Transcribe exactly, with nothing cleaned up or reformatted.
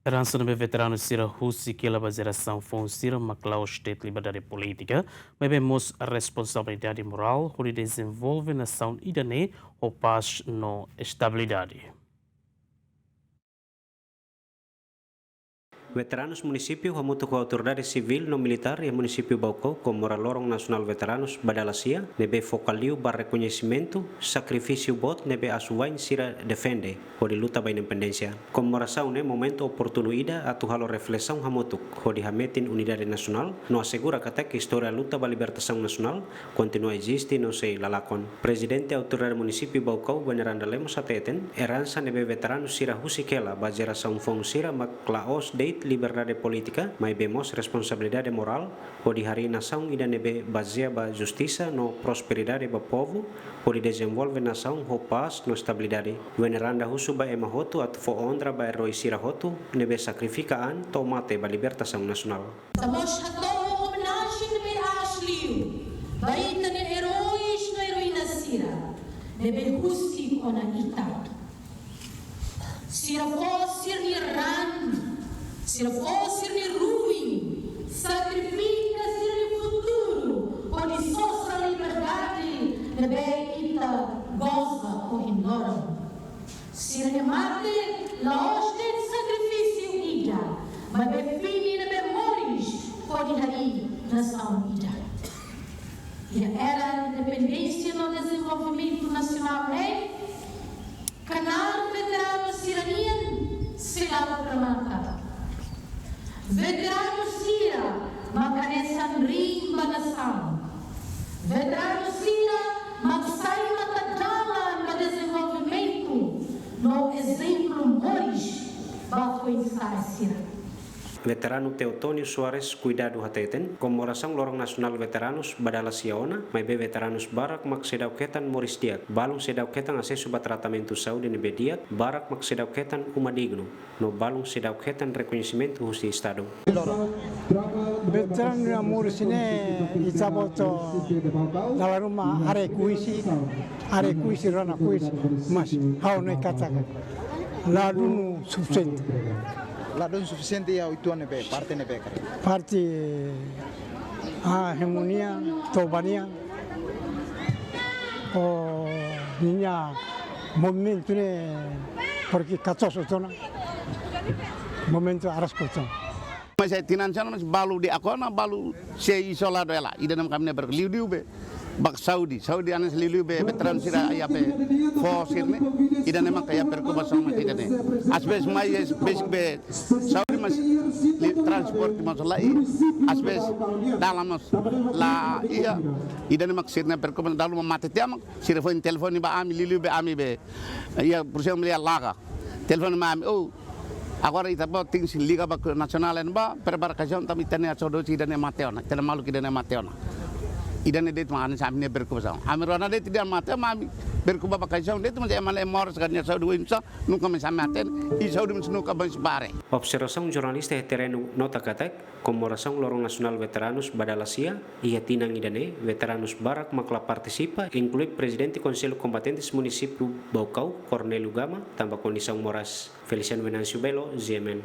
Eransa ne'ebé veteranu sira husik hela ba jerasaun foun sira mak la'ós de'it liberdade polítika, maibé mós responsabilidade morál hodi dezenvolve nasaun ida-ne'e ho pás no estabilidade. Veteranus munisípiu hamutuk ho autoridade sivíl no militár iha munisípiu Baucau komemora Loron Nasionál Veteranus ba dala sia, ne'ebé foka liu ba rekoñesimentu sakrifísiu boot ne'ebé asuwa'in sira defende hodi luta ba independénsia. Komemorasaun ne'e momentu oportunu ida atu halo reflesaun hamutuk hodi hametin unidade nasionál no asegura katak istória luta ba libertasaun nasionál kontinua eziste no sei la lakon. Prezidente Autoridade Munisípiu Baucau, Veneranda Lemos hateten, eransa ne'ebé veteranu sira husik hela ba jerasaun foun sira mak la'ós de'it liberdade polítika, maibé mós responsabilidade morál hodi harii nasaun ida ne'ebé bazeia ba justisa no prosperidade ba povu, hodi dezenvolve nasaun ho pás no estabilidade. Veneranda husu ba ema hotu atu fó onra ba eroi sira hotu ne'ebé sakrifika an to'o mate ba libertasaun nasionál. Ita mós hato'o omenajen ne'ebé aas liu ba ita-nia erois no eroína sira ne'ebé husik ona ita. Sira fó sira-nia raan, sira fó sira-nia ruin, sakrifika sira-nia futuru hodi sosa liberdade ne'ebé ita goza ohin loron. Sira-nia mate la'ós de'it sakrifísiu ida, maibé fini ne'ebé moris hodi harii nasaun ida. Iha era independénsia no dezenvolvimentu nasionál ne'e, knaar veteranu sira-nian seidauk remata. Veteranu sira mak hanesan riin ba nasaun. Veteranu sira mak sai mata-dalan ba dezenvolvimentu no ezemplu moris ba foin-sa'e sira. Veteranu Teotónio Soares Cuidado hateten, komemorasaun Loron Nasionál Veteranus ba dala sia ona, maibé veteranus barak mak seidauk hetan moris di'ak, balun seidauk hetan asesu ba tratamentu saúde ne'ebé di'ak, barak mak seidauk hetan uma dignu, no balun seidauk hetan rekoñesimentu husi Estadu. Veteranu nia moris ne'e ita-boot dala ruma haree koñese, haree koñese, rona koñese, mas ha'u hanoin katak la dún sufisiente. La dún sufisiente iha uitoan ne'ebé, parte ne'ebé karik? Parte, ah, hemu nian, toba nian, ho ninia movimentu ne'e, porke katoso tiha ona, movimentu araska tiha ona. Mas iha tinan sia ona, mas balu di'ak ona, balu sei isoladu hela. Ida-ne'e mak ami-nia ber-, liuliu be ba saúde, saúde hanesan liuliu be veteranu sira iha be fó sira-ne'e, ida-ne'e mak iha preokupasaun mak ida-ne'e. Às vezes mai, às vezes be saúde, mas li-, transporte mós la iha, às vezes dalan mós la iha, ida-ne'e mak sira-nia preokupasaun, dala ruma mate tiha mak sira foin telefone ba ami, liuliu be ami be, iha, por ezemplu, iha Laga. Telefone mai ami, "Oh, agora ita-boot tenke liga ba nasionál ne'ebá, prepara kaixaun tanba ita-nia saúde ida-ne'e mate ona, ita-nia maluk ida-ne'e mate ona." Ida-ne'e de'it mak hanesan ami-nia preokupasaun. Ami rona de'it ida mate, mas ami preokupa ba kaixaun de'it, mas ema ne'e moras ka nia saúde oinsá, nunka mais ami hatene, i saúde mais nunka mais bá haree. Observasaun jornalista iha terrenu nota katak, komemorasaun Loron Nasionál Veteranus ba dala sia, iha tinan ida-ne'e, veteranus barak mak la partisipa, inklui Prezidente Konsellu Kombatentes Munisípiu Baucau, Cornélio Gama, tanba kondisaun moras. Feliciano Venâncio Belo, G M N.